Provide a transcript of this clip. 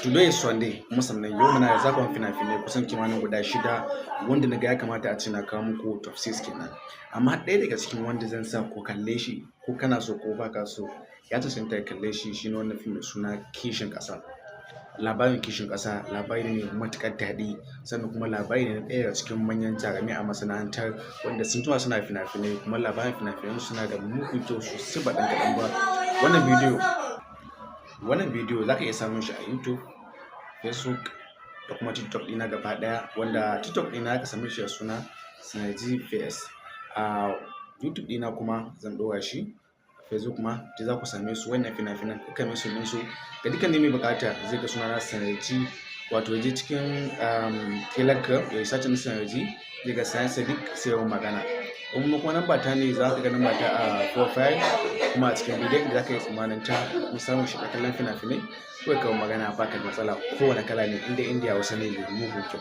Today is Sunday, kuma sannan yau muna da zaɓin fina-finai kusan kimanin guda shida wanda na ga ya kamata a ce na kawo muku, top 6 kenan. Amma ɗaya daga cikin wanda zan sa ku kalle shi, ko kana so ko baka so, ya cancanta ka kalle shi, shine wannan fim mai suna Kishin Ƙasa. Labarin Kishin Ƙasa labari ne mai matuƙar daɗi, sannan kuma labari ne na ɗaya daga cikin manyan jarumai a masana'antar wanda sun jima suna fina-finai, kuma labarin fina-finan suna da mugun kyau sosai, ba ɗan kaɗan ba. Wannan bidiyo za ka iya samun shi a YouTube, Facebook da kuma TikTok ɗina gaba ɗaya, wanda TikTok ɗina ka same shi da suna Sanaji VS. A YouTube ɗina kuma zan ɗora shi, Facebook ma duk za ku same su. Wannan fina-finan duka mai sunan su ga dukkan mai buƙata zai ga sunana Sanaji, wato ya je cikin Telegram ya yi searching Sanaji, zai ga Sani Sadiq, sai ya magana. In kuma namba ta ne, za ka ga namba ta a profile kuma a cikin bidiyon da za ka yi tsammanin ta mu samun shi da kallon fina-finai. Kawai ka magana, baka da matsala, kowane kala ne, inda Indiya Hausa ne mai mugun kyau.